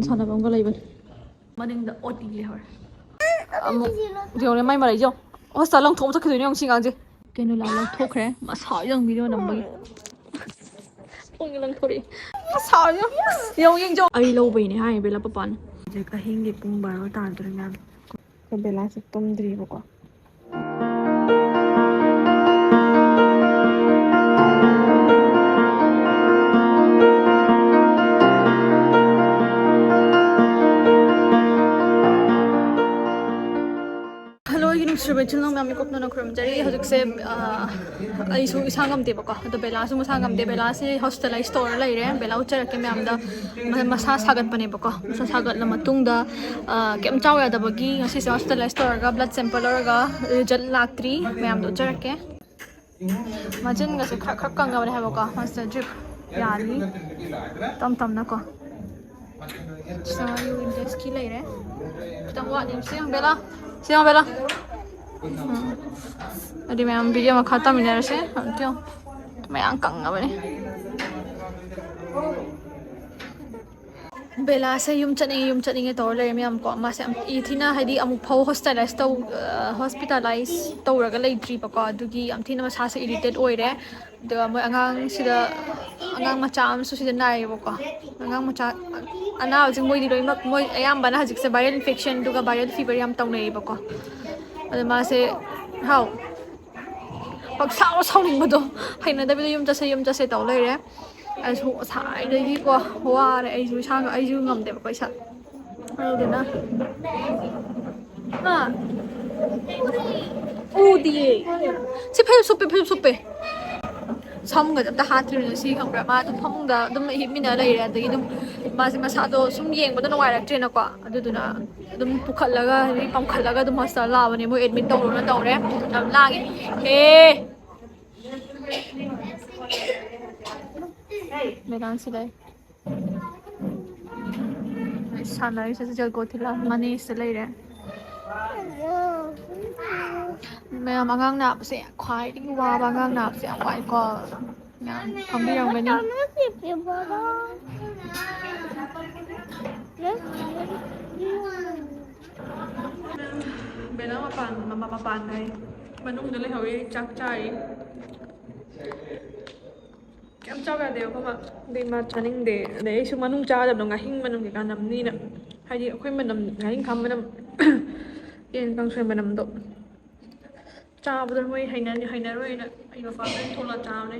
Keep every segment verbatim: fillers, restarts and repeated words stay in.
ꯁꯥꯟꯅꯕ ꯑꯃꯒ ꯂꯩꯕꯅꯦ꯫ ꯃꯅꯤꯡꯗ ꯑꯣꯇꯤ ꯂꯩꯍꯧꯔꯦ꯫ ꯑꯃꯨꯛ ꯌꯦꯡꯉꯨꯅꯦ, ꯃꯥꯏ ꯃꯔꯩꯁꯦ ꯌꯦꯡꯉꯣ꯫ ꯍꯣꯁꯇꯥꯜ ꯂꯪꯊꯣꯛꯑ ꯆꯠꯈꯤꯗꯣꯏꯅꯦ ꯌꯦꯡꯉꯣ ꯁꯤ ꯑꯉꯥꯡꯁꯦ꯫ ꯀꯩꯅꯣ ꯂꯥ ꯂꯪꯊꯣꯛꯈ꯭ꯔꯦ꯫ ꯃꯁꯥ ꯌꯦꯡ ꯚꯤꯗꯤꯑꯣ ꯅꯝꯕꯒꯤ꯫ ꯄꯨꯡ ꯂꯪꯊꯣꯔꯛꯏ꯫ ꯃꯁꯥ ꯌꯦꯡꯉꯣ꯫ ꯌꯦꯡꯉꯣ, ꯌꯦꯡꯉꯣ꯫ ꯑꯩ ꯂꯧꯕꯩꯅꯦ ꯍꯥꯏ ꯕꯦꯂꯥ ꯄꯄꯥꯅ꯫ ꯍꯧꯖꯤꯛ ꯑꯍꯤꯡꯒꯤ ꯄꯨꯡ ꯕꯥꯔꯣ ꯇꯥꯗꯣꯔꯦ ꯃꯌꯥꯝ꯫ ꯑꯩꯈꯣꯏ ꯕꯦꯂꯥꯁꯦ ꯇꯨꯝꯗ꯭ꯔꯤꯕꯀꯣ꯫ ꯍꯜꯂꯣ, ꯑꯩꯒꯤ ꯅꯨꯡꯁꯤꯔꯕ ꯏꯆꯤꯜ ꯏꯅꯥꯎ ꯃꯌꯥꯝ, ꯃꯤꯀꯨꯞꯇꯅ ꯈꯨꯔꯨꯝꯖꯔꯤ꯫ ꯍꯧꯖꯤꯛꯁꯦ, ꯑ, ꯑꯩꯁꯨ ꯏꯁꯥ ꯉꯝꯗꯦꯕꯀꯣ, ꯑꯗꯣ ꯕꯦꯂꯥꯁꯨ ꯃꯁꯥ ꯉꯝꯗꯦ꯫ ꯕꯦꯂꯥꯁꯦ ꯍꯣꯁꯄꯤꯇꯥꯂꯥꯏꯁ ꯇꯧꯔ ꯂꯩꯔꯦ꯫ ꯕꯦꯂꯥ ꯎꯠꯆꯔꯛꯀꯦ ꯃꯌꯥꯝꯗ꯫ ꯃ-, ꯃꯁꯥ ꯁꯥꯒꯠꯄꯅꯦꯕꯀꯣ꯫ ꯃꯁꯥ ꯁꯥꯒꯠꯂ ꯃꯇꯨꯡꯗ, ꯑ, ꯀꯩꯝ ꯆꯥꯎ ꯌꯥꯗꯕꯒꯤ ꯉꯁꯤꯁꯦ ꯍꯣꯁꯄꯤꯇꯥꯂꯥꯏꯁ ꯇꯧꯔꯒ ꯕ꯭ꯂꯗ ꯁꯦꯝꯄꯜ ꯂꯧꯔꯒ ꯔꯤꯖꯜ ꯂꯥꯛꯇ꯭ꯔꯤ꯫ ꯃꯌꯥꯝꯗ ꯎꯠꯆꯔꯛꯀꯦ꯫ ꯃꯆꯤꯟꯒꯁꯦ ꯈꯔ ꯈꯔ ꯀꯪꯉꯕꯅꯦ ꯍꯥꯏꯕꯀꯣ꯫ ꯃꯥꯁꯇꯔ ꯗ꯭ꯔꯤꯞ ꯌꯥꯔꯤ ꯇꯞ ꯇꯞꯅꯀꯣ꯫ ꯁꯥ ꯌꯨ ꯏꯟꯇꯦꯁꯀꯤ ꯂꯩꯔꯦ꯫ ꯈꯤꯇꯪ ꯋꯥꯠꯂꯤ꯫ ꯁꯤ ꯌꯦꯡꯉꯨ ꯕꯦꯂꯥ꯫ ꯁꯤ ꯌꯦꯡꯉꯨ ꯕꯦꯂꯥ꯫ ꯎꯝ꯫ ꯑꯗꯨꯗꯤ ꯃꯌꯥꯝ ꯚꯤꯗꯤꯑꯣ ꯃꯈꯥ ꯇꯝꯃꯤꯟꯅꯔꯁꯦ꯫ ꯑꯝꯇ ꯌꯦꯡꯉꯨ꯫ ꯃꯌꯥꯝ ꯀꯪꯉꯕꯅꯦ꯫ ꯕꯦꯂꯥꯁꯦ ꯌꯨꯝ ꯆꯠꯅꯤꯡꯉꯦ, ꯌꯨꯝ ꯆꯠꯅꯤꯡꯉꯦ ꯇꯧꯔ ꯂꯩꯔꯦ ꯃꯌꯥꯝꯀꯣ꯫ ꯃꯥꯁꯦ ꯌꯥꯝ ꯏ ꯊꯤꯅ, ꯍꯥꯏꯗꯤ, ꯑꯃꯨꯛ ꯐꯥꯎ ꯍꯣꯁꯄꯤꯇꯥꯂꯥꯏꯁ ꯇꯧ-, ꯑ, ꯍꯣꯁꯄꯤꯇꯥꯂꯥꯏꯁ ꯇꯧꯔꯒ ꯂꯩꯇ꯭ꯔꯤꯕꯀꯣ꯫ ꯑꯗꯨꯒꯤ ꯌꯥꯝ ꯊꯤꯅ ꯃꯁꯥꯁꯦ ꯏꯔꯤꯇꯦꯠ ꯑꯣꯏꯔꯦ꯫ ꯑꯗꯨꯒ ꯃꯣꯏ ꯑꯉꯥꯡꯁꯤꯗ, ꯑꯉꯥꯡ ꯃꯆꯥ ꯑꯃꯁꯨ ꯁꯤꯗ ꯅꯥꯏꯌꯦꯕꯀꯣ꯫ ꯑꯉꯥꯡ ꯃꯆꯥ, ꯑꯅꯥꯕꯁꯦ ꯃꯣꯏꯗꯤ ꯂꯣꯏꯅꯃꯛ, ꯃꯣꯏ ꯑꯌꯥꯝꯕꯅ ꯍꯧꯖꯤꯛꯁꯦ viral infection ꯑꯗꯨꯒ viral fever ꯌꯥꯝ ꯇꯧꯅꯩꯌꯦꯕꯀꯣ꯫ ꯑꯗꯣ ꯃꯥꯁꯦ, ꯍꯥꯎ, ꯄꯪꯁꯥꯎ ꯁꯥꯎꯅꯤꯡꯕꯗꯣ, ꯍꯩꯅꯗꯕꯤꯗ ꯌꯨꯝ ꯆꯠꯁꯦ, ꯌꯨꯝ ꯆꯠꯁꯦ ꯇꯧ ꯂꯩꯔꯦ꯫ ꯑꯩꯁꯨ ꯉꯁꯥꯏꯗꯒꯤꯀꯣ ꯋꯥꯔꯦ, ꯑꯩꯁꯨ ꯏꯁꯥꯒ, ꯑꯩꯁꯨ ꯉꯝꯗꯦꯕꯀꯣ ꯏꯁꯥ꯫ ꯑꯗꯨꯗꯨꯅ, ꯍꯥ? ꯎꯗꯤꯌꯦ꯫ ꯁꯤ ꯐꯩꯖꯨꯞ ꯁꯨꯞꯄꯦ, ꯐꯩꯖꯨꯞ ꯁꯨꯞꯄꯦ꯫ ꯁꯝꯒꯁꯦ ꯑꯝꯇ ꯍꯥꯠꯇ꯭ꯔꯤꯕꯅꯦ ꯁꯤ, ꯈꯪꯕ꯭ꯔꯥ? ꯃꯥ ꯑꯗꯨꯝ ꯐꯃꯨꯡꯗ ꯑꯗꯨꯝ ꯍꯤꯞꯃꯤꯟꯅ ꯂꯩꯔꯦ꯫ ꯑꯗꯒꯤ ꯑꯗꯨꯝ ꯃꯥꯁꯦ ꯃꯁꯥꯗꯣ ꯁꯨꯝ ꯌꯦꯡꯕꯗ ꯅꯨꯡꯉꯥꯏꯔꯛꯇ꯭ꯔꯦꯅꯀꯣ꯫ ꯑꯗꯨꯗꯨꯅ ꯑꯗꯨꯝ ꯄꯨꯈꯠꯂꯒ, ꯍꯥꯏꯗꯤ ꯄꯝꯈꯠꯂꯒ ꯑꯗꯨꯝ ꯍꯣꯁꯄꯤꯇꯥꯜ ꯂꯥꯛꯑꯕꯅꯦ꯫ ꯃꯣꯏ ꯑꯦꯗꯃꯤꯠ ꯇꯧꯔꯣꯅ ꯇꯧꯔꯦ꯫ ꯌꯥꯝ ꯂꯥꯡꯉꯦ꯫ ꯍꯦ! ꯃꯦꯗꯥꯝ ꯁꯤ ꯂꯩ꯫ ꯁꯥꯟꯅꯔꯤꯁꯦ ꯖꯒꯣ ꯊꯤꯂꯥ ꯃꯅꯦꯁꯤꯗ ꯂꯩꯔꯦ꯫ ꯃꯌꯥꯝ ꯑꯉꯥꯡ ꯅꯥꯕꯁꯦ ꯈ꯭ꯋꯥꯏꯗꯒꯤ ꯋꯥꯕ, ꯑꯉꯥꯡ ꯅꯥꯕꯁꯦ ꯌꯥꯝ ꯋꯥꯏꯀꯣ꯫ ꯃꯌꯥꯝ ꯐꯝꯕꯤꯔꯝꯒꯅꯤ꯫ ꯃꯄꯥꯟ, ꯃꯃꯥ ꯃꯄꯥꯟꯗ ꯍꯥꯏ꯫ ꯃꯅꯨꯡꯗ ꯂꯩꯍꯧꯋꯤ, ꯆꯥꯛ ꯆꯥꯔꯤ꯫ ꯀꯩꯝ ꯆꯥꯕ ꯌꯥꯗꯦ ꯑꯩꯈꯣꯏ ꯃꯥ꯫ ꯑꯗꯩ ꯃꯥ ꯆꯥꯅꯤꯡꯗꯦ꯫ ꯑꯗꯩ ꯑꯩꯁꯨ ꯃꯅꯨꯡ ꯆꯥꯗꯕꯗꯣ ꯉꯥꯍꯤꯡ ꯃꯅꯝ ꯀꯩꯀꯥ ꯅꯝꯅꯤꯅ꯫ ꯍꯥꯏꯗꯤ ꯑꯩꯈꯣꯏ ꯃꯅꯝ, ꯉꯥꯍꯤꯡꯈꯥ ꯃꯅꯝ, ꯌꯦꯟ ꯀꯥꯡꯁꯣꯏ ꯃꯅꯝꯗꯣ ꯆꯥꯕꯗꯣ ꯃꯣꯏ ꯍꯩꯅꯅꯤ, ꯍꯩꯅꯔꯣꯏꯅ ꯑꯩ ꯃꯄꯥꯟꯗ ꯑꯣꯏꯅ ꯊꯣꯛꯂꯛꯑ ꯆꯥꯕꯅꯦ꯫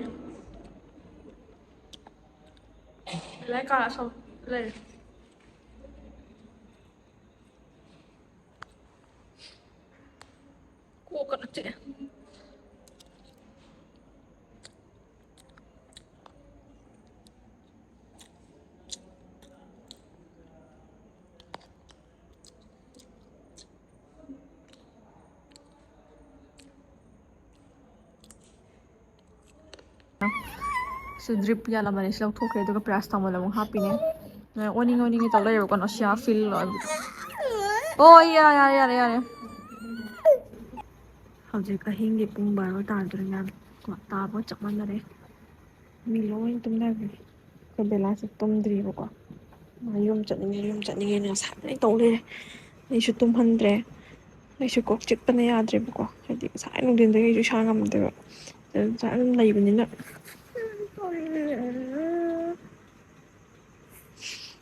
ꯂꯥꯏꯔꯤꯛ ꯀꯥ ꯑꯁꯣꯝ ꯂꯩꯔꯦ꯫ ꯀꯣꯛꯀ ꯆꯤꯛꯑꯦ꯫ ꯁꯤ ꯗ꯭ꯔꯤꯞ ꯌꯥꯜꯂꯝꯕꯅꯦ, ꯁꯤ ꯂꯧꯊꯣꯛꯈ꯭ꯔꯦ, ꯑꯗꯨꯒ ꯄꯦꯔꯥꯁꯤꯇꯥꯃꯣꯜ ꯑꯃꯨꯛ ꯍꯥꯞꯄꯤꯅꯦ꯫ ꯅꯣꯏ ꯑꯣꯅꯤꯡ ꯑꯣꯅꯤꯡꯉꯦ ꯇꯧ ꯂꯩꯔꯦꯕꯀꯣ, ꯅꯣꯁꯤꯌꯥ ꯐꯤꯜ ꯑꯣꯏꯕꯗꯣ꯫ ꯑꯣ, ꯌꯥ-, ꯌꯥꯔꯦ, ꯌꯥꯔꯦ, ꯌꯥꯔꯦ꯫ ꯍꯧꯖꯤꯛ ꯑꯍꯤꯡꯒꯤ ꯄꯨꯡ ꯕꯥꯔꯣ ꯇꯥꯗꯣꯔꯦ ꯃꯌꯥꯝ꯫ ꯀꯣ, ꯇꯥꯕ ꯆꯞ ꯃꯥꯟꯅꯔꯦ꯫ ꯃꯤ ꯂꯣꯏ ꯇꯨꯝꯅꯈ꯭ꯔꯦ꯫ ꯑꯩꯈꯣꯏ ꯕꯦꯂꯥꯁꯦ ꯇꯨꯝꯗ꯭ꯔꯤꯕꯀꯣ꯫ ꯃꯥ ꯌꯨꯝ ꯆꯠꯅꯤꯡꯉꯦ, ꯌꯨꯝ ꯆꯠꯅꯤꯡꯉꯦꯅ ꯉꯁꯥꯏꯗꯩ ꯇꯧ ꯂꯩꯔꯦ꯫ ꯑꯩꯁꯨ ꯇꯨꯝꯍꯟꯗ꯭ꯔꯦ꯫ ꯑꯩꯁꯨ ꯀꯣꯛ ꯆꯤꯛꯄꯅ ꯌꯥꯗ꯭ꯔꯦꯕꯀꯣ꯫ ꯍꯥꯏꯗꯤ ꯉꯁꯥꯏ ꯅꯨꯡꯊꯤꯟꯗꯒꯤ ꯑꯩꯁꯨ ꯏꯁꯥ ꯉꯝꯗꯦꯕ꯫ ꯑꯗꯨꯝ ꯉꯁꯥꯏ ꯑꯗꯨꯝ ꯂꯩꯕꯅꯤꯅ꯫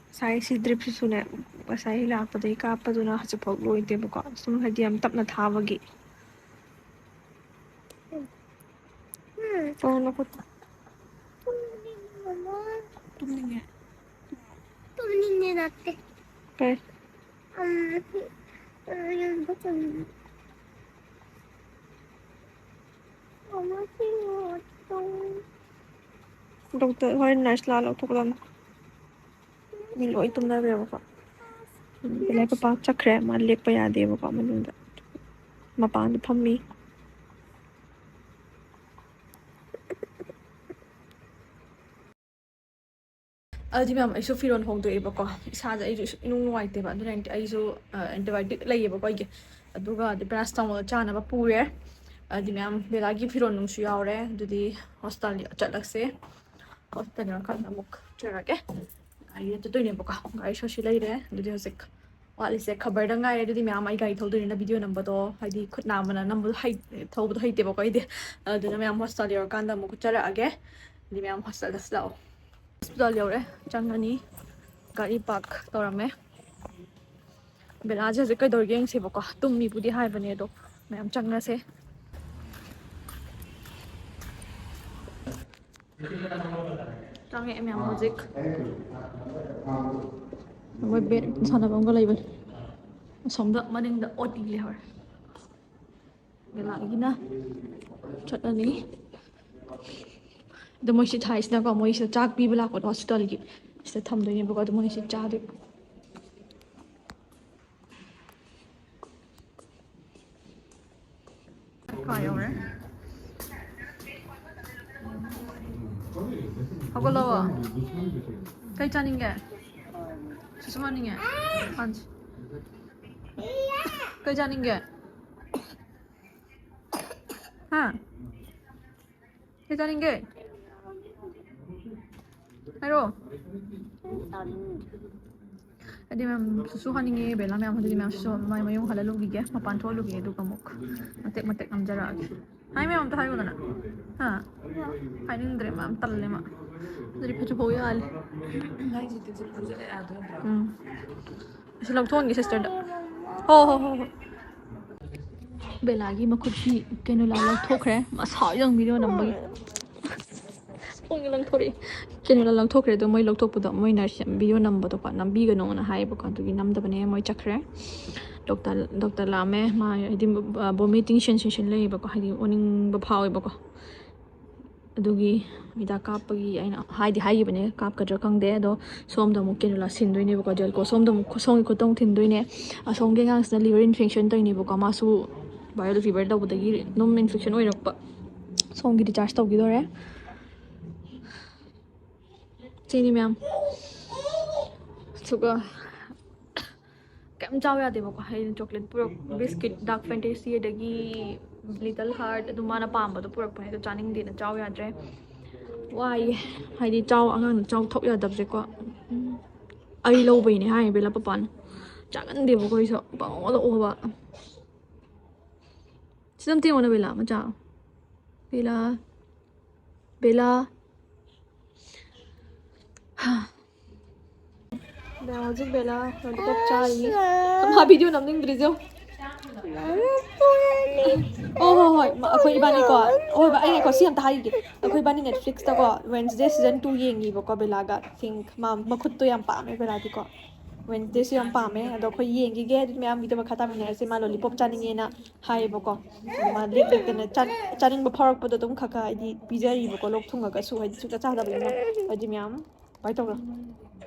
ꯉꯁꯥꯏ ꯁꯤ ꯗ꯭ꯔꯤꯞꯁꯤꯁꯨꯅꯦ, ꯉꯁꯥꯏ ꯂꯥꯛꯄꯗꯒꯤ ꯀꯥꯞꯄꯗꯨꯅ ꯍꯧꯖꯤꯛꯐꯥꯎ ꯂꯣꯏꯗꯦꯕꯀꯣ꯫ ꯁꯨꯝ ꯍꯥꯏꯗꯤ ꯌꯥꯝ ꯇꯞꯅ ꯊꯥꯕꯒꯤ꯫ ꯎꯝ, ꯇꯧꯅꯨ ꯈꯨꯠꯇ꯫ ꯇꯨꯝꯅꯤꯡꯉꯦ꯫ ꯇꯨꯝꯅꯤꯡꯉꯦ ꯅꯠꯇꯦ꯫ ꯀꯩ? ꯎꯝ, ꯁꯤ, ꯎꯝ, ꯌꯦꯡꯕ ꯆꯪꯅꯤꯡꯉꯦ꯫ ꯃꯃꯥ, ꯁꯤ ꯉꯥꯛꯇꯪ꯫ ꯗꯣꯛꯇꯔ, ꯍꯣꯔꯦꯟ ꯅꯔꯁ ꯂꯥꯛꯑ ꯂꯧꯊꯣꯛꯀꯗꯕꯅꯤ꯫ ꯃꯤ ꯂꯣꯏ ꯇꯨꯝꯅꯈ꯭ꯔꯦꯕꯀꯣ꯫ ꯎꯝ, ꯕꯦꯂꯥꯏ ꯄꯄꯥ ꯆꯠꯈ꯭ꯔꯦ, ꯃꯥ ꯂꯦꯛꯄ ꯌꯥꯗꯦꯕꯀꯣ ꯃꯅꯨꯡꯗ꯫ ꯃꯄꯥꯟꯗ ꯐꯝꯃꯤ꯫ ꯑꯗꯨꯗꯤ ꯃꯌꯥꯝ, ꯑꯩꯁꯨ ꯐꯤꯔꯣꯜ ꯍꯣꯡꯗꯣꯛꯑꯦꯕꯀꯣ꯫ ꯏꯁꯥꯁꯦ ꯑꯩꯁꯨ ꯏꯅꯨꯡ ꯅꯨꯡꯉꯥꯏꯇꯦꯕ꯫ ꯑꯗꯨꯅ ꯑꯩꯁꯨ, ꯑ, ꯑꯦꯟꯇꯤꯕꯥꯌꯣꯇꯤꯛ ꯂꯩꯌꯦꯕꯀꯣ ꯑꯩꯒꯤ꯫ ꯑꯗꯨꯒ ꯑꯗꯨ ꯄꯦꯔꯥꯁꯤꯇꯥꯃꯣꯜ ꯆꯥꯅꯕ ꯄꯨꯔꯦ꯫ ꯑꯗꯨꯗꯤ ꯃꯌꯥꯝ, ꯕꯦꯂꯥꯒꯤ ꯐꯤꯔꯣꯜ ꯅꯨꯡꯁꯨ ꯌꯥꯎꯔꯦ꯫ ꯑꯗꯨꯗꯤ ꯍꯣꯁꯄꯤꯇꯥꯜ ꯆꯠꯂꯁꯦ꯫ ꯍꯣꯁꯄꯤꯇꯥꯜ ꯌꯧꯔꯀꯥꯟꯗ ꯑꯃꯨꯛ ꯆꯠꯂꯒꯦ꯫ ꯒꯥꯔꯤꯗ ꯆꯠꯇꯣꯏꯅꯦꯕꯀꯣ꯫ ꯒꯥꯔꯤ ꯁꯣꯁꯤ ꯂꯩꯔꯦ꯫ ꯑꯗꯨꯗꯤ ꯍꯧꯖꯤꯛ ꯋꯥꯠꯂꯤꯁꯦ ꯈꯕꯔꯗ ꯉꯥꯏꯔꯦ꯫ ꯑꯗꯨꯗꯤ ꯃꯌꯥꯝ ꯑꯩ ꯒꯥꯔꯤ ꯊꯧꯗꯣꯏꯅꯤꯅ ꯚꯤꯗꯤꯑꯣ ꯅꯝꯕꯗꯣ, ꯍꯥꯏꯗꯤ ꯈꯨꯠ ꯅꯥꯝꯃꯅ ꯅꯝꯕꯗꯣ ꯍꯩ-, ꯊꯧꯕꯗꯣ ꯍꯩꯇꯦꯕꯀꯣ ꯑꯩꯗꯤ꯫ ꯑꯗꯨꯅ ꯃꯌꯥꯝ ꯍꯣꯁꯄꯤꯇꯥꯜ ꯌꯧꯔꯀꯥꯟꯗ ꯑꯃꯨꯛ ꯆꯠꯆꯔꯛꯑꯒꯦ꯫ ꯑꯗꯨꯗꯤ ꯃꯌꯥꯝ ꯍꯣꯁꯄꯤꯇꯥꯜꯗ ꯂꯥꯛꯑꯣ꯫ ꯍꯣꯁꯄꯤꯇꯥꯜ ꯌꯧꯔꯦ, ꯆꯪꯉꯅꯤ꯫ ꯒꯥꯔꯤ ꯄꯥꯔꯛ ꯇꯧꯔꯝꯃꯦ꯫ ꯕꯦꯂꯥꯁꯦ ꯍꯧꯖꯤꯛ ꯀꯩꯗꯧꯔꯤꯒꯦ ꯌꯦꯡꯁꯦꯕꯀꯣ꯫ ꯇꯨꯝꯃꯤꯕꯨꯗꯤ ꯍꯥꯏꯕꯅꯦ ꯑꯗꯣ ꯃꯌꯥꯝ ꯆꯪꯉꯁꯦ꯫ ꯆꯪꯉꯛꯑꯦ ꯃꯌꯥꯝ ꯍꯧꯖꯤꯛ꯫ ꯃꯣꯏ ꯕꯦꯠ ꯁꯥꯟꯅꯕ ꯑꯃꯒ ꯂꯩꯕꯅꯦ꯫ ꯑꯁꯣꯝꯗ ꯃꯅꯤꯡꯗ ꯑꯣ ꯇꯤ ꯂꯩꯍꯧꯔꯦ꯫ ꯕꯦꯂꯥꯒꯤꯅ ꯆꯠꯂꯅꯤ꯫ ꯑꯗꯣ ꯃꯣꯏ ꯁꯤ ꯊꯥꯏꯁꯤꯅꯀꯣ, ꯃꯣꯏ ꯁꯤꯗ ꯆꯥꯛ ꯄꯤꯕ ꯂꯥꯛꯄꯗꯣ ꯍꯣꯁꯄꯤꯇꯥꯜꯒꯤ, ꯁꯤꯗ ꯊꯝꯗꯣꯏꯅꯦꯕꯀꯣ꯫ ꯑꯗꯣ ꯃꯣꯏ ꯁꯤ ꯆꯥꯗꯣꯏ꯫ ꯀꯥ ꯌꯧꯔꯦ꯫ ꯍꯧꯒꯠꯂꯣ꯫ ꯀꯩ ꯆꯥꯅꯤꯡꯒꯦ? ꯁꯨꯁꯨ ꯍꯥꯅꯤꯡꯉꯦ? ꯍꯥꯟꯁꯤ꯫ ꯀꯩ ꯆꯥꯅꯤꯡꯒꯦ? ꯍꯥ? ꯀꯩ ꯆꯥꯅꯤꯡꯒꯦ? ꯍꯥꯏꯔꯣ꯫ ꯍꯥꯏꯗꯤ ꯃꯌꯥꯝ ꯁꯨꯁꯨ ꯍꯥꯅꯤꯡꯉꯦ, ꯕꯦꯂꯥ ꯃꯌꯥꯝ꯫ ꯑꯗꯨꯗꯤ ꯃꯌꯥꯝ ꯁꯨꯁꯨ ꯃꯥꯏ ꯃꯌꯨꯝ ꯍꯜꯂ ꯂꯨꯈꯤꯒꯦ, ꯃꯄꯥꯟ ꯊꯣꯛꯑ ꯂꯨꯈꯤꯒꯦ, ꯑꯗꯨꯒ ꯑꯃꯨꯛ ꯃꯇꯦꯛ ꯃꯇꯦꯛ ꯅꯝꯖꯔꯛꯑꯒꯦ꯫ ꯍꯥꯏ ꯃꯌꯥꯝ ꯑꯝꯇ ꯍꯥꯏꯌꯨꯗꯅ꯫ ꯍꯥ? ꯍꯥꯏꯅꯤꯡꯗ꯭ꯔꯦ ꯃꯥ, ꯌꯥꯝ ꯇꯜꯂꯦ ꯃꯥ꯫ ꯑꯗꯨꯗꯤ ꯐꯁꯨ ꯐꯧ ꯌꯥꯜꯂꯦ꯫ ꯎꯝ꯫ ꯑꯁꯤ ꯂꯧꯊꯣꯛꯍꯟꯒꯦ ꯁꯤꯁꯇꯔꯗ꯫ ꯍꯣ, ꯍꯣ, ꯍꯣ, ꯍꯣ꯫ ꯕꯦꯂꯥꯒꯤ ꯃꯈꯨꯠꯀꯤ ꯀꯩꯅꯣ ꯂꯧꯊꯣꯛꯈ꯭ꯔꯦ꯫ ꯃꯁꯥ ꯌꯥꯝ ꯚꯤꯗꯤꯑꯣ ꯅꯝꯕꯒꯤ꯫ ꯐꯣꯟꯒ ꯂꯪꯊꯣꯔꯛꯑꯦ꯫ ꯀꯩꯅꯣ ꯂꯪꯊꯣꯛꯈ꯭ꯔꯦ ꯑꯗꯣ ꯃꯣꯏ ꯂꯧꯊꯣꯛꯄꯗꯣ ꯃꯣꯏ ꯅꯔꯁ ꯚꯤꯗꯤꯑꯣ ꯅꯝꯕꯗꯣꯀꯣ ꯅꯝꯕꯤꯒꯅꯣꯅ ꯍꯥꯏꯌꯦꯕꯀꯣ꯫ ꯑꯗꯨꯒꯤ ꯅꯝꯗꯕꯅꯦ꯫ ꯃꯣꯏ ꯆꯠꯈ꯭ꯔꯦ꯫ ꯗꯣꯛꯇꯔ, ꯗꯣꯛꯇꯔ ꯂꯥꯛꯑꯝꯃꯦ꯫ ꯃꯥ ꯍꯥꯏꯗꯤ, ꯚꯣꯃꯤꯇꯤꯡ ꯁꯦꯟꯁꯦꯁꯟ ꯂꯩꯌꯦꯕꯀꯣ, ꯍꯥꯏꯗꯤ ꯑꯣꯅꯤꯡꯕ ꯐꯥꯎꯋꯦꯕꯀꯣ꯫ ꯑꯗꯨꯒꯤ ꯍꯤꯗꯥꯛ ꯀꯥꯞꯄꯒꯤ ꯑꯩꯅ ꯍꯥꯏꯗꯤ ꯍꯥꯏꯈꯤꯕꯅꯦ, ꯀꯥꯞꯀꯗ꯭ꯔꯥ ꯈꯪꯗꯦ꯫ ꯑꯗꯣ ꯁꯣꯝꯗ ꯑꯃꯨꯛ ꯀꯦꯅꯨꯂꯥ ꯁꯤꯟꯗꯣꯏꯅꯦꯕꯀꯣ, ꯖꯦꯜꯀꯣ꯫ ꯁꯣꯝꯗ ꯑꯃꯨꯛ, ꯁꯣꯝꯒꯤ ꯈꯨꯠꯇ ꯑꯃꯨꯛ ꯊꯤꯟꯗꯣꯏꯅꯦ꯫ ꯑꯁꯣꯝꯒꯤ ꯑꯉꯥꯡꯁꯤꯅ ꯂꯤꯚꯔ ꯏꯟꯐꯦꯛꯁꯟ ꯇꯧꯔꯤꯅꯦꯕꯀꯣ, ꯃꯥꯁꯨ ꯚꯥꯏꯔꯦꯜ ꯐꯤꯚꯔ ꯇꯧꯕꯗꯒꯤ ꯑꯗꯨꯝ ꯏꯟꯐꯦꯛꯁꯟ ꯑꯣꯏꯔꯛꯄ꯫ ꯁꯣꯝꯒꯤ ꯗꯤꯆꯥꯔꯖ ꯇꯧꯈꯤꯗꯣꯔꯦ꯫ ꯆꯦꯅꯤ ꯃꯌꯥꯝ꯫ ꯑꯗꯨꯒ ꯀꯩꯝ ꯆꯥꯎ ꯌꯥꯗꯦꯕꯀꯣ꯫ ꯑꯩꯅ ꯆꯣꯀ꯭ꯂꯦꯠ ꯄꯨꯔꯛ-, ꯕꯤꯁꯀꯤꯠ, ꯗꯥꯔꯛ ꯐꯦꯟꯇꯦꯁꯤ, ꯑꯗꯒꯤ ꯂꯤꯇꯜ ꯍꯥꯔꯠ, ꯑꯗꯨ ꯃꯥꯅ ꯄꯥꯝꯕꯗꯣ ꯄꯨꯔꯛꯄꯅꯦ꯫ ꯑꯗꯣ ꯆꯥꯅꯤꯡꯗꯦꯅ ꯆꯥꯎ ꯌꯥꯗ꯭ꯔꯦ꯫ ꯋꯥꯏꯌꯦ꯫ ꯍꯥꯏꯗꯤ ꯆꯥꯎ, ꯑꯉꯥꯡꯅ ꯆꯥꯎ ꯊꯛ ꯌꯥꯗꯕꯁꯦꯀꯣ꯫ ꯎꯝ꯫ ꯑꯩ ꯂꯧꯕꯩꯅꯦ ꯍꯥꯏꯌꯦ ꯕꯦꯂꯥ ꯄꯄꯥꯅ꯫ ꯆꯥꯒꯟꯗꯦꯕꯀꯣ ꯑꯩꯁꯨ꯫ ꯄꯪꯑꯣꯗ ꯑꯣꯕ꯫ ꯁꯤꯗ ꯑꯝꯇ ꯌꯦꯡꯉꯣꯅꯦ ꯕꯦꯂꯥ ꯃꯆꯥ꯫ ꯕꯦꯂꯥ꯫ ꯕꯦꯂꯥ꯫ ꯍꯥ꯫ ꯕꯦꯂꯥ ꯍꯧꯖꯤꯛ ꯕꯦꯂꯥ lollipop ꯆꯥꯔꯤ꯫ ꯃꯥ video ꯅꯝꯅꯤꯡꯗ꯭ꯔꯤꯁꯦ ꯌꯦꯡꯉꯣ꯫ ꯑꯣ ꯍꯣꯏ ꯍꯣꯏ꯫ ꯃ-, ꯑꯩꯈꯣꯏ ꯏꯕꯥꯅꯤꯀꯣ꯫ ꯑꯣ ꯍꯣꯏ ꯕꯥ, ꯑꯩ ꯉꯥꯏꯈꯣ ꯁꯤ ꯑꯝꯇ ꯍꯥꯏꯒꯦ꯫ ꯑꯩꯈꯣꯏ ꯏꯕꯥꯅꯤ Netflix ꯇꯀꯣ Wednesday season two ꯌꯦꯡꯉꯤꯕꯀꯣ ꯕꯦꯂꯥꯒ꯫ Think ꯃꯥ ꯃꯈꯨꯠꯇꯣ ꯌꯥꯝ ꯄꯥꯝꯃꯦ ꯕꯦꯂꯥꯗꯤꯀꯣ꯫ Wednesday ꯁꯨ ꯌꯥꯝ ꯄꯥꯝꯃꯦ꯫ ꯑꯗꯣ ꯑꯩꯈꯣꯏ ꯌꯦꯡꯈꯤꯒꯦ꯫ ꯑꯗꯨꯗꯤ ꯃꯌꯥꯝ video ꯃꯈꯥ ꯇꯥꯃꯤꯟꯅꯔꯁꯦ꯫ ꯃꯥ lollipop ꯆꯥꯅꯤꯡꯉꯦꯅ ꯍꯥꯏꯌꯦꯕꯀꯣ꯫ ꯑꯗꯣ ꯃꯥ ꯂꯦꯛ ꯂꯦꯛꯇꯅ ꯆꯥ-, ꯆꯥꯅꯤꯡꯕ ꯐꯥꯎꯔꯛꯄꯗꯣ ꯑꯗꯨꯝ ꯈꯔ ꯈꯔ ꯍꯥꯏꯗꯤ ꯄꯤꯖꯔꯤꯕꯀꯣ꯫ ꯂꯣꯛ ꯊꯨꯡꯉꯒꯁꯨ ꯍꯥꯏꯗꯤ ꯁꯨꯡꯆꯥ ꯆꯥꯗꯕꯅꯤꯅ꯫ ꯑꯗꯨꯗꯤ ꯃꯌꯥꯝ ꯀꯃꯥꯏꯅ ꯇꯧꯕ꯭ꯔꯥ?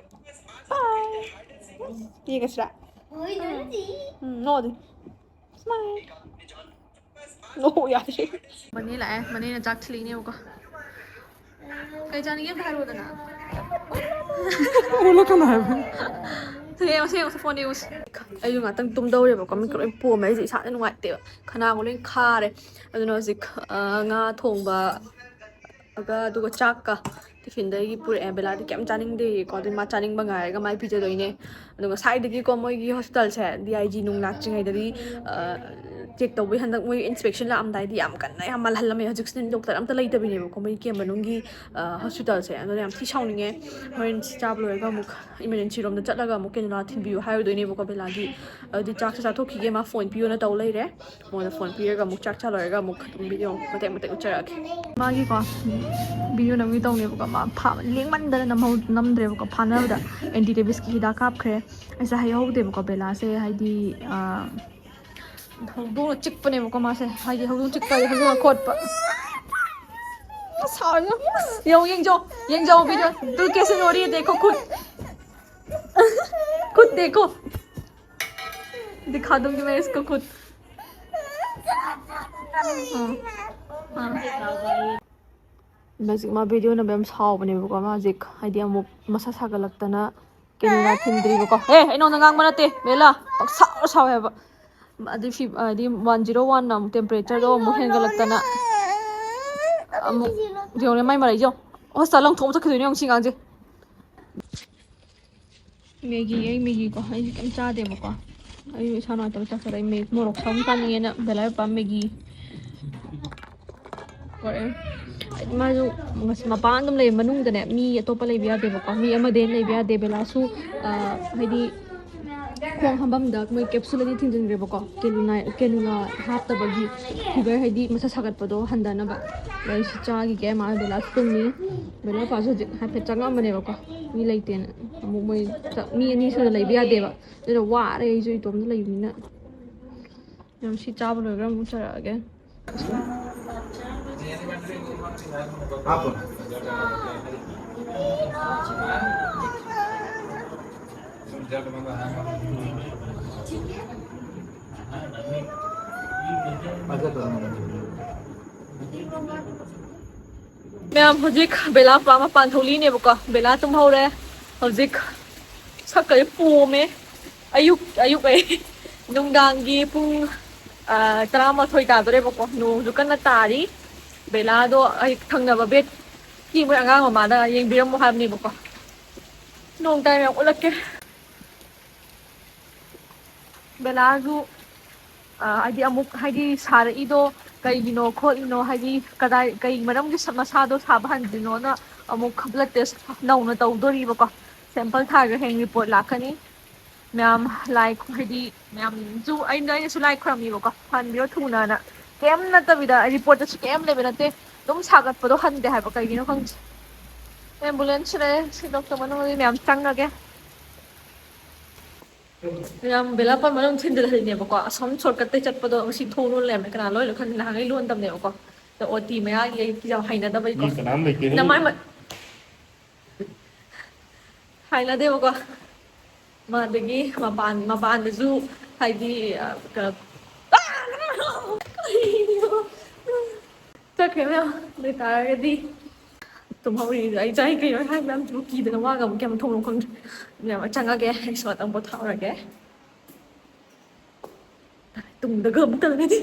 Bye. ꯌꯦꯡꯉꯁꯤꯔꯥ? ꯎꯝ, ꯅꯣꯛꯑꯣ ꯑꯗꯨꯗꯤ꯫ Smile. ꯅꯣꯛꯑꯣ ꯌꯥꯗ꯭ꯔꯦ꯫ ꯃꯅꯦ ꯂꯥꯛꯑꯦ꯫ ꯃꯅꯦꯅ ꯆꯥꯛ ꯊꯤꯜꯂꯛꯏꯅꯦꯕꯀꯣ꯫ ꯀꯩ ꯆꯥꯅꯤꯡꯒꯦ ꯑꯝꯇ ꯍꯥꯏꯔꯛꯑꯣꯗꯅ꯫ ꯑꯣꯜꯂꯛꯀꯅꯣ ꯍꯥꯏꯕ꯫ ꯌꯦꯡꯉꯨꯁꯦ, ꯌꯦꯡꯉꯨꯁꯦ, phone ꯌꯦꯡꯉꯨꯁꯦ꯫ ꯑꯩꯁꯨ ꯉꯥꯛꯇꯪ ꯇꯨꯝꯗꯧꯔꯦꯕꯀꯣ꯫ ꯃꯤꯠꯀ ꯂꯣꯏ ꯄꯣꯝꯃꯦ꯫ ꯑꯩꯁꯦ ꯏꯁꯥꯁꯦ ꯅꯨꯡꯉꯥꯏꯇꯦꯕ꯫ ꯈꯅꯥꯎꯒ ꯂꯣꯏ ꯈꯥꯔꯦ꯫ ꯑꯗꯨꯅ ꯍꯧꯖꯤꯛ, ꯑ, ꯉꯥ ꯊꯣꯡꯕ ꯑꯗꯨꯒ ꯆꯥꯛꯀ ꯇꯤꯐꯤꯟꯗꯒꯤ ꯄꯨꯔꯛꯑꯦ꯫ ꯕꯦꯂꯥꯗꯤ ꯀꯩꯝ ꯆꯥꯅꯤꯡꯗꯦꯌꯦꯀꯣ, ꯑꯗꯨ ꯃꯥ ꯆꯥꯅꯤꯡꯕ ꯉꯥꯏꯔꯒ ꯃꯥꯏ ꯄꯤꯖꯗꯣꯏꯅꯦ꯫ ꯑꯗꯣ ꯉꯁꯥꯏꯗꯒꯤꯀꯣ ꯃꯣꯏꯒꯤ hospital ꯁꯦ DIG ꯅꯨꯡ ꯂꯥꯛꯇ꯭ꯔꯤꯉꯩꯗꯗꯤ, ꯑ, check ꯇꯧꯕꯩ ꯍꯟꯗꯛ ꯃꯣꯏ inspection ꯂꯥꯛꯑꯝꯗꯥꯏꯗꯤ ꯌꯥꯝ ꯀꯟꯅ ꯌꯥꯝ ꯃꯜꯍꯜꯂꯝꯃꯦ꯫ ꯍꯧꯖꯤꯛꯁꯤꯅ doctor ꯑꯝꯇ ꯂꯩꯇꯕꯤꯅꯦꯕꯀꯣ ꯃꯣꯏ camp ꯃꯅꯨꯡꯒꯤ, ꯑ, hospital ꯁꯦ꯫ ꯑꯗꯨꯅ ꯌꯥꯝ ꯊꯤ ꯁꯥꯎꯅꯤꯡꯉꯦ꯫ ꯍꯣꯔꯦꯟ ꯁꯤ ꯆꯥꯕ ꯂꯣꯏꯔꯒ ꯑꯃꯨꯛ emergency ꯔꯣꯝꯗ ꯆꯠꯂꯒ ꯑꯃꯨꯛ ꯀꯦꯅꯣꯂꯥ ꯊꯤꯟꯕꯤꯌꯨ ꯍꯥꯏꯔꯨꯗꯣꯏꯅꯦꯕꯀꯣ ꯕꯦꯂꯥꯒꯤ꯫ ꯑꯗꯨꯗꯤ ꯆꯥꯛꯁꯦ ꯆꯥꯊꯣꯛꯈꯤꯒꯦ, ꯃꯥ phone ꯄꯤꯌꯣꯅ ꯇꯧ ꯂꯩꯔꯦ꯫ ꯃꯉꯣꯟꯗ phone ꯄꯤꯔꯒ ꯑꯃꯨꯛ ꯆꯥꯛ ꯆꯥ ꯂꯣꯏꯔꯒ ꯑꯃꯨꯛ ꯑꯗꯨꯝ video ꯃꯇꯦꯛ ꯃꯇꯦꯛ ꯎꯠꯆꯔꯛꯑꯒꯦ꯫ ꯃꯥꯒꯤꯀꯣ video ꯅꯝꯒꯦ ꯇꯧꯅꯦꯕꯀꯣ, ꯃꯥ ꯐꯥꯕ ꯂꯦꯡꯃꯟꯗꯅ ꯅꯝꯍꯧ-, ꯅꯝꯗ꯭ꯔꯦꯕꯀꯣ꯫ ꯐꯥꯅꯕꯗ anti rabies ꯀꯤ ꯍꯤꯗꯥꯛ ꯀꯥꯞꯈ꯭ꯔꯦ꯫ ꯑꯩꯁꯦ ꯍꯥꯏꯍꯧꯗꯦꯕꯀꯣ ꯕꯦꯂꯥꯁꯦ, ꯍꯥꯏꯗꯤ, ꯑ, ꯍꯧꯗꯣꯡꯅ ꯆꯤꯛꯄꯅꯦꯕꯀꯣ ꯃꯥꯁꯦ, ꯍꯥꯏꯗꯤ ꯍꯧꯗꯣꯡ ꯆꯤꯛꯄ ꯍꯥꯏꯗꯤ ꯍꯧꯗꯣꯡꯅ ꯈꯣꯠꯄ꯫ ꯑꯁ, ꯁꯥꯎꯔꯤꯉꯣ꯫ ꯌꯦꯡꯉꯣ, ꯌꯦꯡꯖꯧ, ꯌꯦꯡꯖꯧ video꯫ ꯇꯨ ꯀꯦꯁꯦ ꯅꯣꯔꯤ ꯗꯦꯈꯣ ꯈꯨꯠ꯫ ꯈꯨꯠ ꯗꯦꯈꯣ꯫ दिखा दूंगी मैं इसको खुद। हाँ। हाँ। ꯍꯧꯖꯤꯛ ꯃꯥ video ꯅꯝꯕ ꯌꯥꯝ ꯁꯥꯎꯕꯅꯦꯕꯀꯣ꯫ ꯃꯥ ꯍꯧꯖꯤꯛ ꯍꯥꯏꯗꯤ ꯑꯃꯨꯛ ꯃꯁꯥ ꯁꯥꯒꯠꯂꯛꯇꯅ ꯀꯦꯅꯣꯂꯥ ꯊꯤꯟꯗ꯭ꯔꯤꯕꯀꯣ꯫ ꯑꯦ, ꯑꯩ ꯅꯉꯣꯟꯗ ꯉꯥꯡꯕ ꯅꯠꯇꯦ ꯕꯦꯂꯥ꯫ ꯄꯪꯁꯥꯎ ꯁꯥꯎꯋꯦ ꯍꯥꯏꯕ꯫ ꯑꯗꯨ ꯐꯤ-, ꯍꯥꯏꯗꯤ one zero one ꯅ ꯑꯃꯨꯛ temperature ꯗꯣ ꯑꯃꯨꯛ ꯍꯦꯟꯒꯠꯂꯛꯇꯅ ꯑꯃꯨꯛ ꯌꯦꯡꯉꯨꯅꯦ ꯃꯥꯏ ꯃꯔꯩꯁꯦ ꯌꯦꯡꯉꯣ꯫ Hospital ꯂꯪꯊꯣꯛꯑ ꯆꯠꯈꯤꯗꯣꯏꯅꯦ ꯌꯦꯡꯉꯣ ꯁꯤ ꯑꯉꯥꯡꯁꯦ꯫ ꯃꯦꯒꯤ, ꯑꯩ ꯃꯦꯒꯤꯀꯣ, ꯑꯩꯁꯨ ꯀꯩꯝ ꯆꯥꯗꯦꯕꯀꯣ꯫ ꯑꯩꯁꯨ ꯏꯁꯥ ꯅꯨꯡꯉꯥꯏꯇꯕ ꯆꯥꯛ ꯆꯥꯗꯦ꯫ ꯑꯩ ꯃꯦꯒꯤ, ꯃꯣꯔꯣꯛ ꯁꯥꯕ ꯆꯥꯅꯤꯡꯉꯦꯅ ꯕꯦꯂꯥ ꯄꯥꯝ ꯃꯦꯒꯤ ꯄꯣꯔꯛꯑꯦ꯫ ꯃꯥꯁꯨ ꯃꯄꯥꯟ ꯑꯗꯨꯝ ꯂꯩ, ꯃꯅꯨꯡꯗꯅꯦ ꯃꯤ ꯑꯇꯣꯞꯄ ꯂꯩꯕ ꯌꯥꯗꯦꯕꯀꯣ, ꯃꯤ ꯑꯃꯗ ꯍꯦꯟꯅ ꯂꯩꯕ ꯌꯥꯗꯦ꯫ ꯕꯦꯂꯥꯁꯨ, ꯑ, ꯍꯥꯏꯗꯤ ꯈꯣꯡ ꯍꯥꯝꯐꯝꯗ ꯃꯣꯏ ꯀꯦꯞꯁꯨꯜ ꯑꯅꯤ ꯊꯤꯟꯖꯤꯟꯈ꯭ꯔꯦꯕꯀꯣ, ꯀꯦꯂꯨꯅꯥ-, ꯀꯦꯂꯨꯅꯥ ꯍꯥꯞꯇꯕꯒꯤ꯫ ꯐꯤꯚꯔ ꯍꯥꯏꯗꯤ ꯃꯁꯥ ꯁꯥꯒꯠꯄꯗꯣ ꯍꯟꯊꯅꯕ꯫ ꯑꯗꯣ ꯑꯩꯁꯨ ꯆꯥꯈꯤꯒꯦ꯫ ꯃꯥ ꯕꯦꯂꯥꯁꯨ ꯇꯨꯝꯃꯤ꯫ ꯕꯦꯂꯥ ꯄꯥꯁꯨ ꯍꯧꯖꯤꯛ ꯍꯥꯏꯐꯦꯠ ꯆꯪꯉꯛꯑꯝꯕꯅꯦꯕꯀꯣ, ꯃꯤ ꯂꯩꯇꯦꯅ꯫ ꯑꯃꯨꯛ ꯃꯣꯏ ꯆꯥꯛ-, ꯃꯤ ꯑꯅꯤ ꯁꯨꯅ ꯂꯩꯕ ꯌꯥꯗꯦꯕ꯫ ꯑꯗꯨꯅ ꯋꯥꯔꯦ ꯑꯩꯁꯨ ꯏꯇꯣꯝꯇ ꯂꯩꯕꯅꯤꯅ꯫ ꯌꯥꯝ ꯁꯤ ꯆꯥꯕ ꯂꯣꯏꯔꯒ ꯑꯃꯨꯛ ꯆꯠꯂꯛꯑꯒꯦ꯫ ꯃꯌꯥꯝ, ꯍꯧꯖꯤꯛ ꯕꯦꯂꯥ ꯄꯥ ꯃꯄꯥꯟ ꯊꯣꯛꯂꯤꯅꯦꯕꯀꯣ꯫ ꯕꯦꯂꯥ ꯇꯨꯝꯍꯧꯔꯦ꯫ ꯍꯧꯖꯤꯛ ꯁꯛꯀꯁꯦ ꯄꯣꯝꯃꯦ꯫ ꯑꯌꯨꯛ, ꯑꯌꯨꯛ ꯑꯩ ꯅꯨꯡꯗꯥꯡꯒꯤ ꯄꯨꯡ, ꯑ, ꯇꯔꯥꯃꯥꯊꯣꯏ ꯇꯥꯗꯣꯔꯦꯕꯀꯣ꯫ ꯅꯣꯡꯁꯨ ꯀꯟꯅ ꯇꯥꯔꯤ꯫ ꯕꯦꯂꯥꯗꯣ ꯑꯩ ꯊꯪꯅꯕ ꯕꯦꯠꯀꯤ ꯃꯣꯏ ꯑꯉꯥꯡ ꯃꯃꯥꯗ ꯌꯦꯡꯕꯤꯔꯝꯃꯣ ꯍꯥꯏꯕꯅꯦꯕꯀꯣ꯫ ꯅꯣꯡ ꯇꯥꯏ ꯃꯌꯥꯝ ꯎꯠꯂꯛꯀꯦ꯫ ꯕꯦꯂꯥꯁꯨ, ꯑ, ꯍꯥꯏꯗꯤ ꯑꯃꯨꯛ ꯍꯥꯏꯗꯤ ꯁꯥꯔꯛꯏꯗꯣ ꯀꯩꯒꯤꯅꯣ ꯈꯣꯠꯂꯤꯅꯣ, ꯍꯥꯏꯗꯤ ꯀꯗꯥꯏ, ꯀꯩ ꯃꯔꯝꯒꯤ ꯁ-, ꯃꯁꯥꯗꯣ ꯁꯥꯕ ꯍꯟꯗ꯭ꯔꯤꯅꯣꯅ ꯑꯃꯨꯛ blood test ꯅꯧꯅ ꯇꯧꯗꯣꯔꯤꯕꯀꯣ꯫ Sample ꯊꯥꯔꯒ ꯍꯌꯦꯡ report ꯂꯥꯛꯀꯅꯤ꯫ ꯃꯌꯥꯝ ꯂꯥꯏ ꯈꯨ-, ꯍꯥꯏꯗꯤ ꯃꯌꯥꯝꯁꯨ ꯑꯩꯅ, ꯑꯩꯅꯁꯨ ꯂꯥꯏ ꯈꯨꯔꯝꯃꯤꯕꯀꯣ, ꯐꯍꯟꯕꯤꯔꯣ ꯊꯨꯅꯅ꯫ ꯀꯩꯝ ꯅꯠꯇꯕꯤꯗ reportꯇꯁꯨ ꯀꯩꯝ ꯂꯩꯕ ꯅꯠꯇꯦ꯫ ꯑꯗꯨꯝ ꯁꯥꯒꯠꯄꯗꯣ ꯍꯟꯗꯦ ꯍꯥꯏꯕ, ꯀꯩꯒꯤꯅꯣ ꯈꯪꯗꯦ꯫ Ambulance ꯂꯩꯔꯦ꯫ ꯁꯤ doctor ꯃꯅꯨꯡꯗꯗꯤ ꯃꯌꯥꯝ ꯆꯪꯉꯒꯦ꯫ ꯌꯥꯝ ꯕꯦꯂꯥ ꯄꯥꯟ ꯃꯅꯨꯡ ꯊꯤꯟꯖꯤꯜꯍꯜꯂꯤꯅꯦꯕꯀꯣ꯫ ꯑꯁꯣꯝ shortcutꯇꯩ ꯆꯠꯄꯗꯣ ꯉꯁꯤ ꯊꯣꯡ ꯂꯣꯜ ꯂꯩꯔꯝꯃꯦ꯫ ꯀꯅꯥ ꯂꯣꯜꯂꯤꯅꯣ ꯈꯪꯗꯦ꯫ ꯅꯍꯥꯟꯈꯩ ꯂꯣꯟꯗꯕꯅꯦꯕꯀꯣ꯫ ꯑꯗꯣ ꯑꯣꯇꯤ ꯃꯌꯥꯒꯤ ꯑꯩ ꯌꯥꯝ ꯍꯩꯅꯗꯕꯩꯀꯣ꯫ ꯃꯤ ꯀꯅꯥꯝ ꯂꯩꯇꯦꯍꯦ꯫ ꯅꯃꯥꯏ ꯃ-, ꯍꯩꯅꯗꯦꯕꯀꯣ꯫ ꯃꯥ ꯑꯗꯒꯤ ꯃꯄꯥꯟ, ꯃꯄꯥꯟꯗꯁꯨ ꯍꯥꯏꯗꯤ, ꯑ, ꯀꯩꯅꯣ, ꯆꯠꯈ꯭ꯔꯦ ꯃꯌꯥꯝ꯫ ꯑꯗꯨ ꯑꯣꯏꯇꯥꯔꯒꯗꯤ ꯇꯨꯝꯍꯧꯔꯤ꯫ ꯑꯩ ꯆꯥꯏ ꯀꯩꯅꯣ ꯍꯥꯏ ꯃꯌꯥꯝ ꯀꯤꯗꯅ ꯋꯥꯒ ꯑꯃꯨꯛ ꯀꯌꯥꯝ ꯊꯣꯡꯅꯣ ꯈꯪꯗ꯭ꯔꯦ꯫ ꯃꯌꯥꯝ ꯑꯩ ꯆꯪꯉꯒꯦ, ꯑꯩ ꯁꯣꯠ ꯑꯃꯨꯛ ꯄꯣꯊꯥꯍꯧꯔꯒꯦ꯫ ꯇꯨꯡꯗꯒ ꯑꯃꯨꯛ ꯇꯧꯔꯗꯤ꯫